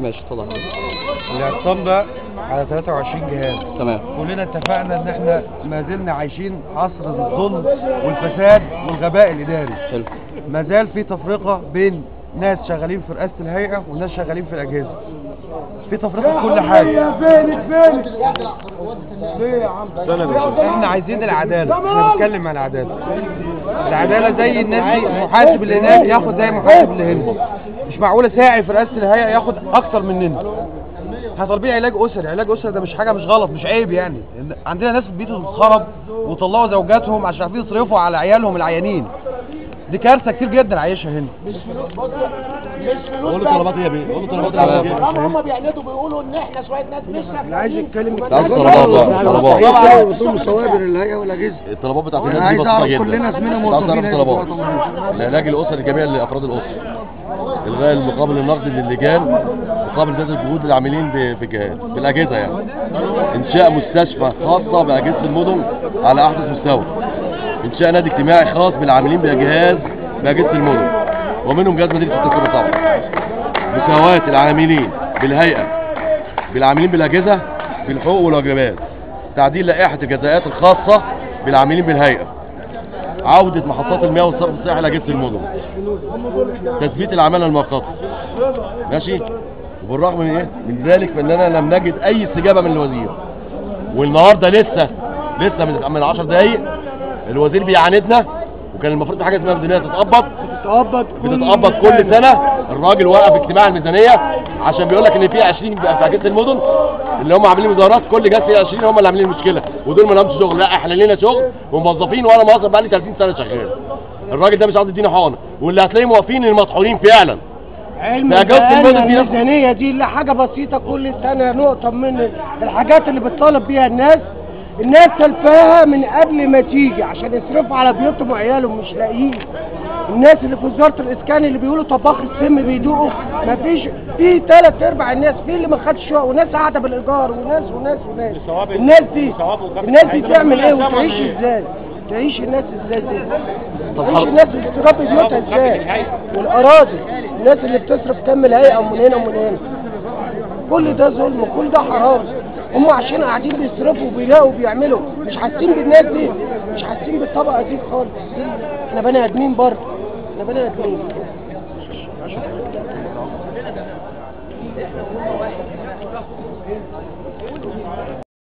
ماشي اتفضل. الاعتصام ده على 23 جهاز. تمام. كلنا اتفقنا ان احنا ما زلنا عايشين عصر الظلم والفساد والغباء الاداري. حلو. ما زال في تفرقه بين ناس شغالين في رئاسة الهيئة وناس شغالين في الاجهزة. في تفرقه في كل حاجة. فينك فينك ليه يا عم؟ احنا عايزين العدالة، احنا بنتكلم عن العدالة. العدالة زي الناس دي، المحاسب اللي هناك ياخد زي المحاسب اللي هنا. مش معقولة ساعي في رئاسة الهيئة ياخد اكتر مننا. احنا طالبين علاج اسري، علاج اسري ده مش حاجة، مش غلط، مش عيب يعني. عندنا ناس في بيوتهم اتخرب وطلعوا زوجاتهم عشان عارفين يصرفوا على عيالهم العيانين. دي كارثة كتير جدا عايشها هنا. مش فلوس، بص مش فلوس. قولوا طلبات ايه يا بيه؟ قولوا طلبات ايه؟ طالما هم بيعندوا بيقولوا ان احنا شوية ناس مش شغالين. عايز يتكلم. طلبات طبعا صوابر الهيئة والاجهزة. الطلبات بتاعت الناس دي بسيطة جدا. كلنا اسمنا موظفين. طلبات العلاج الاسري لجميع افراد الاسرة، الغاء المقابل النقدي للجان، مقابل زيادة جهود العاملين في الجهاز في الاجهزة يعني. انشاء مستشفى خاصة باجهزه المدن على احدث مستوى. انشاء نادي اجتماعي خاص بالعاملين بجهاز باجهزه المدن ومنهم جهاز مدينة 6 اكتوبر طبعا. مساواة العاملين بالهيئة بالعاملين بالاجهزة في الحقوق والواجبات. تعديل لائحة الجزاءات الخاصة بالعاملين بالهيئة. عوده محطات المياه والصرف الصحي لاجهزة المدن. تثبيت العمالة المؤقتة. ماشي. وبالرغم من ايه؟ من ذلك فاننا لم نجد اي استجابة من الوزير. والنهارده لسه من 10 دقايق الوزير بيعاندنا، وكان المفروض حاجة اسمها ميزانية بتتقبض كل سنة. الراجل وقف اجتماع الميزانية عشان بيقول لك ان في 20 في اجهزة المدن اللي هم عاملين مظاهرات، كل جهاز فيه 20 هم اللي عاملين المشكلة، ودول ما لهمش شغل. لا احنا لينا شغل وموظفين، وانا موظف بقالي 30 سنة شغال. الراجل ده مش عاوز يدينا حقنه، واللي هتلاقيهم واقفين المطحونين فعلا. علم الميزانية دي لا حاجة بسيطة، كل سنة نقطة من الحاجات اللي بتطالب بيها الناس. الناس تلفاها من قبل ما تيجي عشان يصرفوا على بيوتهم وعيالهم، مش لاقيين. الناس اللي في وزارة الاسكان اللي بيقولوا طباخ السم بيدوقوا، مفيش. في ثلاث ارباع الناس في اللي ما خدش شقق، وناس قاعدة بالايجار، وناس وناس وناس. الناس دي الناس دي تعمل ايه وتعيش ازاي؟ تعيش الناس ازاي دي؟ تعيش الناس اللي تربي بيوتها ازاي؟ والاراضي، الناس اللي بتصرف كم الهيئة ومن هنا ومن هنا. كل ده ظلم وكل ده حرام. هم عشان قاعدين بيصرفوا وبيلاقوا وبيعملوا، مش حاسين بالناس دي، مش حاسين بالطبقه دي خالص. احنا بني ادمين برضه، احنا بني ادمين.